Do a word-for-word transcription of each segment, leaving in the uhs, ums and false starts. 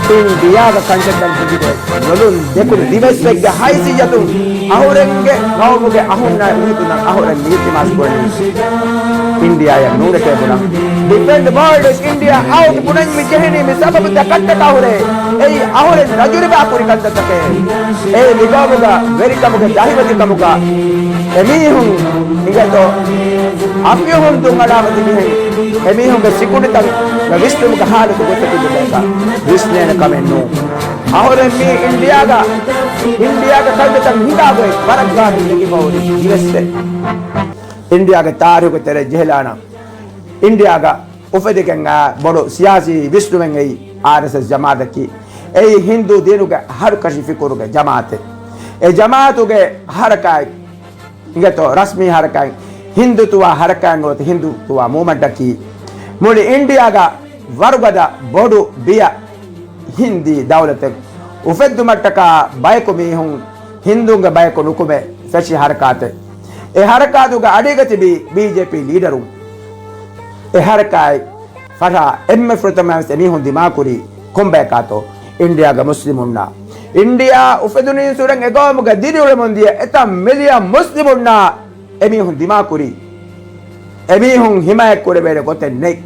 އިންޑިއާގަ ކަންތައްތައް ތިބިގޮތް ނުލުން ދެކުނު ދިވެއްސެއްގެ ހައިސިއްޔަތުން އަހުރެންގެ ގައުމުގެ އަހުންނާ މީހުންނަށް އަހުރެން މީ އިލްތިމާސް ކުރަނީ އިންޑިއާއަށް ނޫނެކޭ ބުނަން. ޑިފެންޑް ވާލްޑް އިންޑިއާ އައުޓް ބުނަން މި ޖެހެނީ މި ސަބަބުތައް ކަންތަކާ ހުރެ. އެއީ އަހުރެން ތަޖުރިބާ ކުރި ކަންތައްތަކެއް. އެއީ މި ގައުމުގަ ވެރިކަމުގެ ދަހިވެތިކަމުގަ އެމީހުން އިނގޭތޯ އަފިހުން ދުންއަޅާފަ ތިބިހެން އެމީހުންގެ ސިކުނޑިތައް ވިސްނުމުގެ ހާލަތު ގޮތަކީ ދެބޭކަށް ވިސްނޭނެ ކަމެއް ނޫން. އަހުރެން މީ އިންޑިއާގަ، އިންޑިއާގެ ކަލްބެތައް ހިނގާގޮތް ވަރަށް ގާތު ދެކިފަ ހުރި ދިވެއްސެއް. އިންޑިއާގެ ތާރީހުގެ ތެރެ ޖެހިލާނަން. އިންޑިއާގަ އުފެދިގެން އާ ބޮޑު ސިޔާސީ ވިސްނުމެއް އެއީ އާރްއެސްއެސް ޖަމާއަތަކީ. އެއީ ހިންދޫ ދީނުގެ ހަރުކަށި ފިކުރުގެ ޖަމާއަތެއް. އެ ޖަމާއަތުގެ ހަރަކާތް އިނގޭތޯ ރަސްމީ ހަރަކާތް ހިންދުތުވާ ހަރަކާތް ނުވަތަ ހިންދުތުވާ މޫވްމަންޓަކީ މުޅި އިންޑިއާގަ ވަރުގަދަ ބޮޑު ބިޔަ ހިންދީ ދައުލަތެއް އުފެއްދުމަށްޓަކާ ބަޔަކު މީހުން ހިންދޫންގެ ބަޔަކު ނުކުމެ ފެށި ހަރަކާތެއް. އެ ހަރަކާތުގެ އަޑީގަ ތިބީ ބީޖޭޕީ ލީޑަރުން. އެ ހަރަކާތް ފަށާ އެންމެ ފުރަތަމަވެސް އެމީހުން ދިމާކުރީ ކޮންބަޔަކާތޯ؟ އިންޑިއާގެ މުސްލިމުންނާ. އިންޑިއާ އުފެދުނީންސުރެން އެގައުމުގަ ދިރިއުޅެމުންދިޔަ އެތައް މިލިއަން މުސްލިމުންނާ އެމީހުން ދިމާކުރީ. އެމީހުން ހިމާޔަތްކުރެވޭނެ ގޮތެއް ނެތް.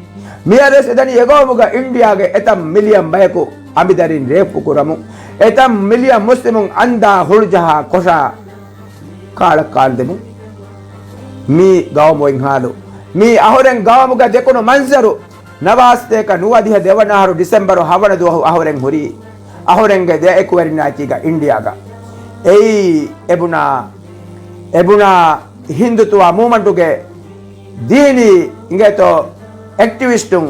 މިއަދުވެސް އެދަނީ އެގައުމުގަ އިންޑިއާގެ އެތައް މިލިއަން ބަޔަކު އަނބިދަރިން ރޭޕުކުރަމުން، އެތައް މިލިއަން މުސްލިމުން އަންދާ ހުޅުޖަހާ ކޮށާ ކާޅައްކާންދެމުން. މީ ގައުމު އޮތް ހާލު. މީ އަހުރެން ގައުމުގަ ދެކުނު މަންޒަރު. ނަވާސްތޭކަ ނުވަދިހަ ދެވަނަ އަހަރު ޑިސެމްބަރު ހަވަނަ ދުވަހު އަހުރެން ހުރީ. އަހުރެންގެ ދެ އެކުވެރިންނާ އެކީގަ އިންޑިއާގަ. އެއީ އެބުނާ، އެބުނާ ހިންދުތުވާ މޫވްމަންޓުގެ ދީނީ އިނގޭތޯ އެކްޓިވިސްޓުން،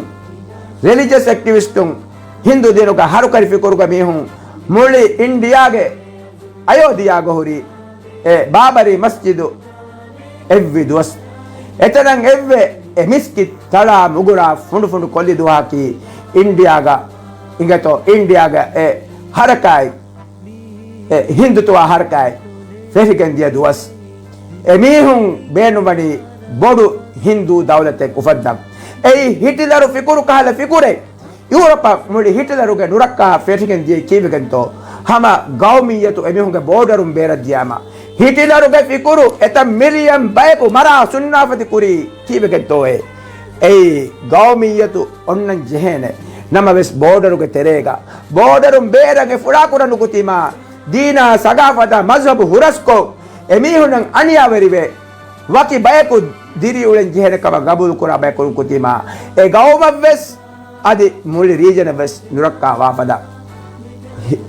ރެލިޖަސް އެކްޓިވިސްޓުން، ހިންދޫ ދީނުގެ ހަރުކަށި ފިކުރުގެ މީހުން މުޅި އިންޑިއާގެ އަޔޯދިޔާގަ ހުރި އެ ބާބަރީ މަސްޖިދު އެއްވި ދުވަސް. އެތަނަށް އެއްވެ އެ މިސްކިތް ތަޅާ މުގުރާ ފުނޑު ފުނޑު ކޮށްލި ދުވަހަކީ އިންޑިއާގަ އިނގޭތޯ އިންޑިއާގަ އެ ހަރަކާތް، އެ ހިންދުތުވާ ހަރަކާތް ފެށިގެން ދިޔަ ދުވަސް. އެމީހުން ބޭނުންވަނީ ބޮޑު ހިންދޫ ދައުލަތެއް އުފައްދަން. އެއީ ހިޓްލަރު ފިކުރު ކަހަލަ ފިކުރެއް. ޔޫރަޕަށް މުޅި ހިޓްލަރުގެ ނުރައްކާ ފެށިގެން ދިޔައީ ކީއްވެގެންތޯ؟ ހަމަ ގައުމިއްޔަތު އެމީހުންގެ ބޯޑަރުން ބޭރަށް ދިޔާމަ. ހިޓްލަރުގެ ފިކުރު އެތައް މިލިއަން ބަޔަކު މަރާ ސުންނާފަތި ކުރީ ކީއްވެގެންތޯއޭ؟ އެއީ ގައުމިއްޔަތު އޮންނަން ޖެހޭނެ. ނަމަވެސް ބޯޑަރުގެ ތެރޭގަ ބޯޑަރުން ބޭރަށް އެ ފުޅާކުރަން ނުކުތީމާ، ދީނާ ސަގާފަތާ މަޒްހަބު ހުރަސްކޮށް އެމީހުންނަށް އަނިޔާވެރިވެ، ވަކި ބަޔަކު ދިރިއުޅެން ޖެހޭނެ ކަމަށް ގަބޫލު ކުރާ ބަޔަކު ނުކުތީމާ، އެ ގައުމަށްވެސް އަދި މުޅި ރީޖަނަށްވެސް ނުރައްކާ ވާފަދަ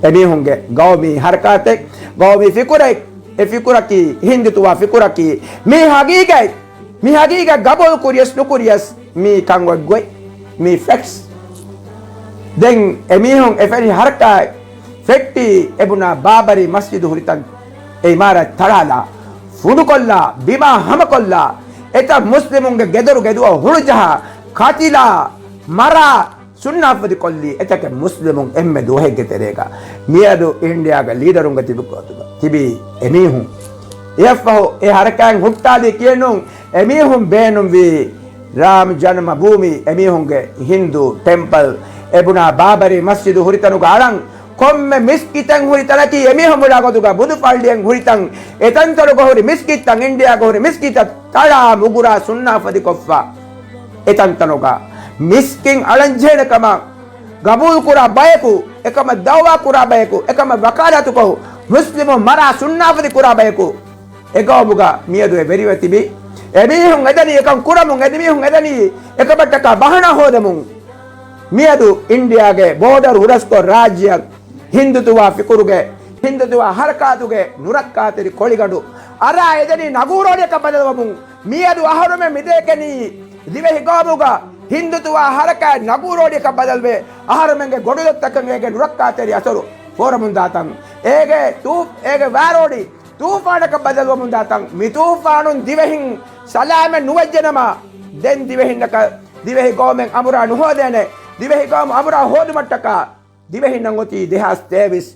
އެމީހުންގެ ގައުމީ ހަރަކާތެއް، ގައުމީ ފިކުރެއް، އެ ފިކުރަކީ، ހިންދުތުވާ ފިކުރަކީ، މި ހަގީގަތް، މި ހަގީގަތް ގަބޫލު ކުރިޔަސް ނުކުރިޔަސް، މީ ކަން އޮތް ގޮތް، މީ ފެކްޓްސް. ދެން އެމީހުން އެފެށި ހަރަކާތް ފެއްޓީ އެބުނާ ބާބަރީ މަސްޖިދު ހުރިތަން، އެ އިމާރާތް ތަޅާލާ، ފުނޑުކޮށްލާ، ބިމާ ހަމަކޮށްލާ، އެތައް މުސްލިމުންގެ ގެދޮރު ގެދުއަށް ހުޅުޖަހާ، ކަތިލާ، މަރާ، ސުންނާފަތި ކޮށްލީ އެތަކެއް މުސްލިމުން އެންމެ ދުވަހެއްގެ ތެރޭގަ. މިއަދު އިންޑިއާގެ ލީޑަރުންގެ ތިބި ގޮތުގަ ތިބީ އެމީހުން. އެއަށްފަހު އެ ހަރަކާތް ހުއްޓާލީ ކިޔެއްނޫން. އެމީހުން ބޭނުންވީ ރާމް ޖަންމަ ބޫމީ، އެމީހުންގެ ހިންދޫ ޓެމްޕަލް، އެބުނާ ބާބަރީ މަސްޖިދު ހުރިތަނުގަ އަޅަން، ކޮންމެ މިސްކިތެއް ހުރި ތަނަކީ އެމީހުން ބުނާ ގޮތުގަ ބުދު ފައްޅިއެއް ހުރިތަން، އެތަންތަނުގަ ހުރި މިސްކިތްތައް، އިންޑިއާގަ ހުރި މިސްކިތްތައް ތަޅާ މުގުރާ ސުންނާފަތި ކޮށްފަ. އެތަންތަނުގަ މިސްކިތް އަޅަންޖެހޭނެ ކަމަށް ގަބޫލުކުރާ ބަޔަކު، އެކަމަށް ދައުވާ ކުރާ ބަޔަކު، އެކަމަށް ވަކާލާތުކޮށް މުސްލިމުން މަރާ ސުންނާފަތި ކުރާ ބަޔަކު އެގައުމުގަ މިއަދު އެ ވެރިވެ ތިބި. އެމީހުން އެދަނީ އެކަން ކުރަމުން، އެމީހުން އެދަނީ އެކަމަށްޓަކާ ބަހަނާ ހޯދަމުން. މިއަދު އިންޑިއާގެ ބޯޑަރު ހުރަސްކޮށް ރާއްޖެއަށް ހިންދުތުވާ ފިކުރުގެ، ހިންދުތުވާ ހަރަކާތުގެ ނުރައްކާތެރި ކޮޅިގަނޑު އަރާ އެދަނީ ނަގޫރޯޅިއަކަށް ބަދަލުވަމުން. މިއަދު އަހަރުމެން މިދެކެނީ ދިވެހި ގައުމުގަ ހިންދުތުވާ ހަރަކާތް ނަގޫރޯޅިއަކަށް ބަދަލުވެ، އަހަރުމެންގެ ގޮނޑުދޮށްތަކަށް އޭގެ ނުރައްކާތެރި އަސަރު ފޯރަމުންދާތަން. އޭގެ ތޫ، އޭގެ ވާރޯޅި ތޫފާނަކަށް ބަދަލުވަމުންދާތަން. މި ތޫފާނުން ދިވެހިން ސަލާމަތް ނުވެއްޖެނަމަ، ދެން ދިވެހިންނަކަށް، ދިވެހި ގައުމެއް އަނބުރާ ނުހޯދޭނެ. ދިވެހި ގައުމު އަނބުރާ ހޯދުމަށްޓަކާ ދިވެހިންނަށް އޮތީ ދެހާސް ތޭވީސް